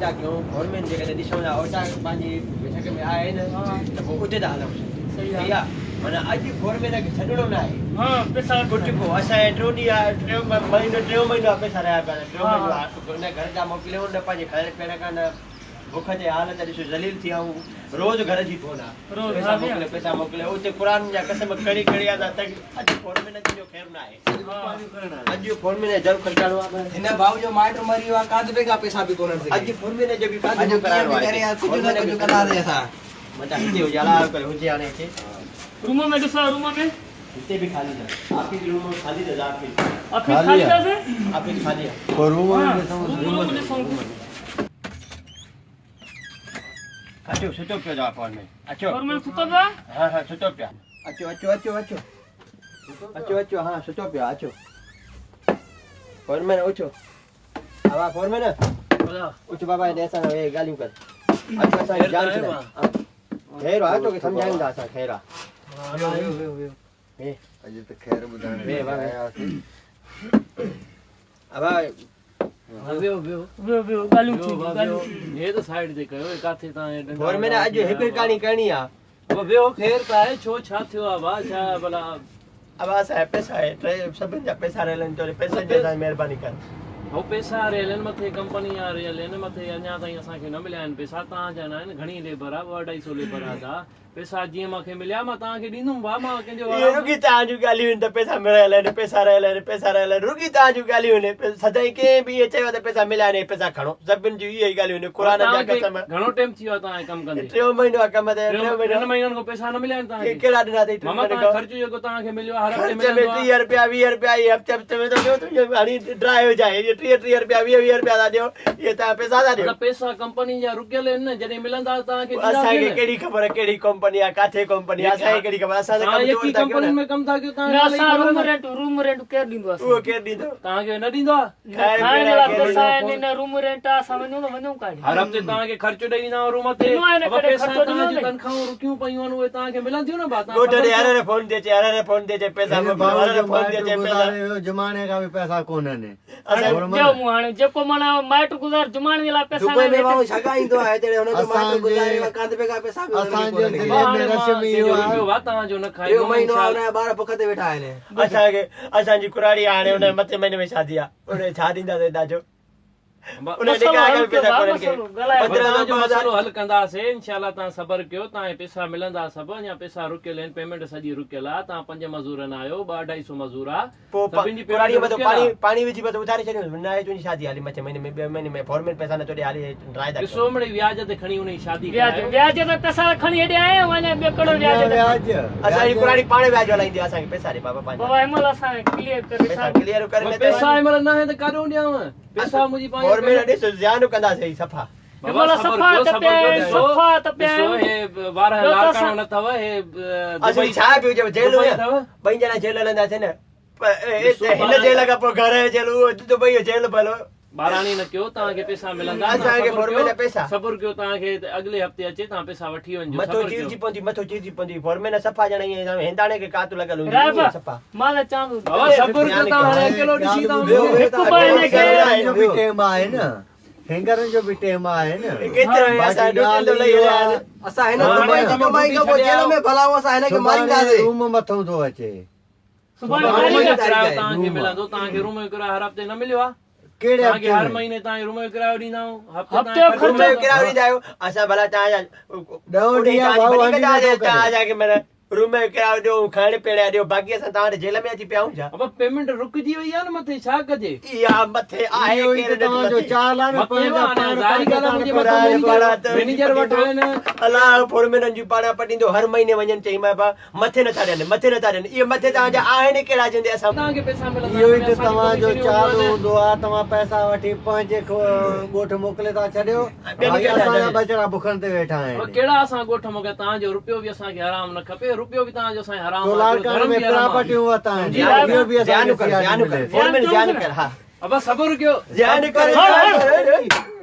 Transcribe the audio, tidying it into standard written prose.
ائين ٿا ڪيون فورمين جيڪڏهن ڏسون ٿا اوطاق پنهنجي ويٺڪ ۾ آهي نه ته پوء اتي ٿا هلون صحيح آ معنيٰ اڄ فورمين کي ڇڏڻو نه آهي ها پئسا ڪٽڪو اسان جي ٽيون ڏينهن آهي ٽيون مهينو ٽيون مهينو آ پئسا رهيا پيا ٽيون مهينو آ نه گهر جا موڪليون نه پنهنجي کائڻ پيئڻ کان نه بک جي حالت ڏسو ذليل ٿي آئون روز گهر جي فون آ پئسا موڪليو پئسا موڪليو اتي قرآن جا قسم کڻي کڻي آ ته اڄ فورمين جو خير نه آهي اڄ فورمين جو در کڙڪائڻو آ هن ڀاء جو مائٽ مري ويو آ ڪاڌ پي کان پئسا به ڪونهن اڄ فورمين جو به ڪاڌ ڪرائڻو آهي ڪجهه نه ڪجهه ڪنداسين اسان. متان هتي هجي الاء ڪري هجي هاڻي هتي. روم ۾ ڏسو روم ۾. هتي به خالي اٿس آفيس روم خالي اٿس آفيس. آفيس خالي اٿس. آفيس خالي آ. پوء روم ۾ ڏسون. روم ۾ ڏسون. اچو ستو پيو اٿو فورمين اچو. فورمين ستو پيو آ. ها ها ستو پيو آ. اچو اچو اچو اچو اچو اچو ها ستو پيو آ اچو فورمين اچو. ابا فورمين اچ بابا هيڏي اسان سان ويهي ڳالهيون ڪر اچ اسان جي جان ڇڏائي خير آ توکي سمجهايون ٿا اسان خير آ اڄ ته خير ٻڌائڻ آياسين ابا ويو ويو ويو ويو ڳالهيون ٿي ڳالهيون هي ته سائيڊ تي ڪيو ڪاٿي تان فورمين اڄ هڪ ڪهاڻي ڪرڻي آ ابا ويو خير ته آهي ڇو ڇا ٿيو آ ڀا ڇا ڀلا. ابا اسان جا پئسا آهي ٽي سڀن جا پئسا رهيل آهن توڙي پئسن جي اسان جي مهرباني ڪر. هو پئسا رهيل آهن مٿي ڪمپني جا رهيل آهن مٿي اڃا تائين اسان کي نه مليا آهن پئسا توهان جا نه آهن گهڻي ليبر آ ٻه اڍائي سو ليبر آ دا پئسا جيئن مان کي مليا مان توهان کي ڏيندم ڀا مان ڪنهن جو اهي رڳي توهان جون ڳالهيون آهن ته پئسا مليل آهن پئسا رهيل آهن پئسا رهيل آهن رڳي توهان جون ڳالهيون آهن سدائين ڪنهن به ائين چيو ته پئسا مليا آهن پئسا کڻو سڀن جون اهي ئي ڳالهيون آهن قرآن جا قسم. گهڻو ٽيم ٿي ويو آهي توهان کي ڪم ڪندي؟ ٽيون مهينو آهي ڪم تي ٽيون مهينو. ٽن مهينن کان پئسا نه مليا آهن توهان کي؟ ڪهڙا ڏنا اٿئي ٽن ماما مهينن توهان کان؟ خرچ جيڪو توهان کي مليو آهي هر هفتي خرچ ۾ ملندو آهي. 30 رپيا 20 رپيا اهي هفتي هفتي ۾ ته ڏيو تنهنجو هڻي ڊرايو جائي اهي 30 30 رپيا 20 20 رپيا ٿا ڏيو اهي توهان پئسا ٿا ڏيو. مطلب پئسا ڪمپني جا رڪيل آهن نه جڏهن ملندا توهان کي اسان ڏينداسين کي نه. ڪهڙي خبر ڪهڙي ڪمپني آهي ڪاٿي ڪمپني آهي اسان کي ڪهڙي خبر اسان ته توهان ڪم يڪي چور ٿا ڪيون ڪمپنين نه. ۾ ڪم ٿا ڪيو توهان نه کي الائي اسان خبر روم نه. رينٽ روم رينٽ ڪير ڏيندو اسان اهو کي؟ ڪير ڏيندو؟ توهان کي نه ڏيندو آهي؟ نه کائڻ جي لاء پئسا آهن نه روم رينٽ آ اسان وڃون ته وڃون ڪاڏي. هر هفتي توهان کي خرچ ڏئي ويندا آهيون روم تي. ڏنو آهي نه ابا ڪڏهن پئسا خرچو توهان ڏنو جون اٿئي. تنخواهون رڪيون پيون آهن اهي توهان کي ملن ٿيون نه ڀا توهان ڳوٺ صبر ڏي هر ڪيو. هر فون ٿي اچي هر هر فون ٿي اچي پئسا هن موڪليو ڀاء هر هر جو فون ٿي مائٽ اچي پئسا. گذاري ويو جماڻي کان به پئسا ڪونهن. اسان گورمن. ڏيو مون هاڻي جيڪو معنيٰ مائٽ گذار جماڻي جي لاء پئسا دبئي نه ۾ آهن ماڻهو هتي. ڇڳا ايندو آهي جڏهن هن جو مائٽ اسان جي گذاري ويو ڪانڌ پي کان پئسا به هنن کي اسان جي ڪونهن. ضلعي ڀا ۾ هاڻي رش مان ۾ ڪنهن جو اهو آهي. رپيو ڀا توهان جو نه ٽيون کائيندم مهينو انشاء آهي الله. هن جا ٻار بک تي ويٺا آهن. اسان کي اسان جي ڪراڙي آهي هاڻي ان مٿي مهيني ۾ شادي آهي ان کي ڇا ڏينداسين ڏاجو. مسئلو حل ڪيو ڀاء مسئلو ڳالهايو. توهان جو مسئلو حل ڪنداسين انشاء الله توهان صبر ڪيو توهان کي پيسا ملندا سڀ اڃا پيسا رڪيل آهن پيمينٽ سڄي رڪيل آ توهان پنج مزور نه آهيو ٻه اڍائي سو مزور آ پوء سڀني جي ڪراڙيء پيمينٽ مٿو رڪيل پاڻي آ. پاڻي وجهي مٿو اٿاري ڇڏيو نه آهي تنهنجي شادي هالي مٿي مهيني ۾ ٻئي مهيني ۾ فورمين پئسا نٿو ڏي هالي ڊرائي ٿا ڏسو ڪيون. مڙئي وياج تي کڻي انهي شادي وياج ڪرايو. وياج تي پئسا کڻي هيڏي آيا آهيون اڃا ٻيو ڪهڙو وياج اڃا تي وياج اسان جي وياج ڪراڙي پاڻ وياج هلائيندي آهي اسان کي پئسا ڏي بابا پنهنجا. بابا هن مهل اسان کي ڪليئر ڪري پئسا حساب. ڪليئر ڪر نه ته پئسا هن مهل ناهي ته ڪاڏئون ڏيانو. پئسا منهنجي پنهنجي فورمين ڏس زيان ڪنداسين صفا. هن مهل صفا ته پيا آهيون صفا ته پيا ڏسو آهيون. هي وارهه ٻيو ته لاڙڪاڻو اسان نه اٿو هي اصل دبئي ڇا پيو چئي جيل دبئي هيا اٿو. ٻئي ڄڻا جيل هلنداسين نه ڏسو هن جيل کان پوء گهر جو جيل اهو دبئي جو جيل ڀلو. ٻاراڻي نه ڪيو توهان کي پئسا ملندا اسان کي صبر فورمين جا ڪيو پئسا. صبر ڪيو توهان کي اڳلي هفتي اچي توهان پئسا وٺي وڃجو مٿو صبر ڪيو. چيرجي پوندي مٿو چيرجي پوندي فورمين صفا ڄڻ ائين هنداڻي کي ڪات لڳل هوندي رائبا ائين صفا. مان ته چوان ٿو بابا صبر ڪيو توهان هاڻي اڪيلو ڏسي توهان ٻيو مون کي. هڪ ٻه هن کي هينگرن جو به ٽيم آهي نه هينگرن جو به ٽيم آهي نه ڪيترو آهي اسان باقي ڏوٽن ٿو ڳالهه لهي اهو هليا آهي اسان هن هاڻي دبئي جي اسان ڪمائي کان پوء ڇڏي جيل آيو. ۾ ڀلا آهيون اسان هن کي سڀاڻي مارينداسين. روم مٿون ٿو اچي. سڀاڻي روم تاريخ جو آهي. ڪرايو توهان کي روم. ملندو توهان کي روم جو ڪرايو هر هفتي نه مليو آهي ڪهڙي توهان کي هفتي هر ۾؟ مهيني توهان کي روم جو ڪرايو ڏيندا آهيون هفتي هفتي توهان جو کي روم جو خرچو ڪرايو ڏيندا آهيو اسان ڀلا توهان جا ڏهه اڏي ڏينهن توهان جي ڀائو ڀلي هنڌ ڪنداسين نٿو ڪري. توهان اسان کي معنيٰ روم جو ڪرايو ڏيو کائڻ پيئڻ جا ڏيو باقي اسان توهان وٽ جيل ۾ اچي پيا آهيون ڇا؟ ابا پيمينٽ رڪجي وئي آهي نه مٿي ڇا ڪجي؟ اها مٿي آهي اهو ئي ڪير ته ڏٺ توهان جو مٿي. چال آهي نه مٿي پنهنجا هاڻي پاڻ ظاهري پنهنجا ڳالهه آهي پاڻ منهنجي پٽيندو. مٿان پاڻ ته مئنيجر وٽ آهن. الله فورمينن جون پاڻان پٽيندو هر مهيني وڃن چئي مان مٿي نٿا ڏين مٿي نٿا ڏين اهي مٿي توهان جا آهن ئي ڪهڙا جنهن تي اسان توهان کي پئسا ملندا اهو ئي آهن ته اسان جون توهان جو ڪميشنيون چال هونديون آهن. هوندو آهي توهان پئسا وٺي پنهنجي ڳوٺ موڪلي ٿا ڇڏيو ٻين باقي کي اسان جا ٿا ٻچڙا بکن تي ويٺا ابا آهن. ڪهڙا اسان ڳوٺ موڪليا توهان جو رپيو به اسان کي حرام نه کپي رپيو به توهان جو اسان کي حرام تو آهي لاڙڪاڻي ڌرم ۾ به حرام آهي. پراپرٽيون ورتا آهن سمجهي اهو به اسان زيان کي ڪر سياڻي زيان ڪر ملي ٿي. فورمين زيان ڪر ها ابا صبر ڪيو زيان ڪر هڙ هڙ.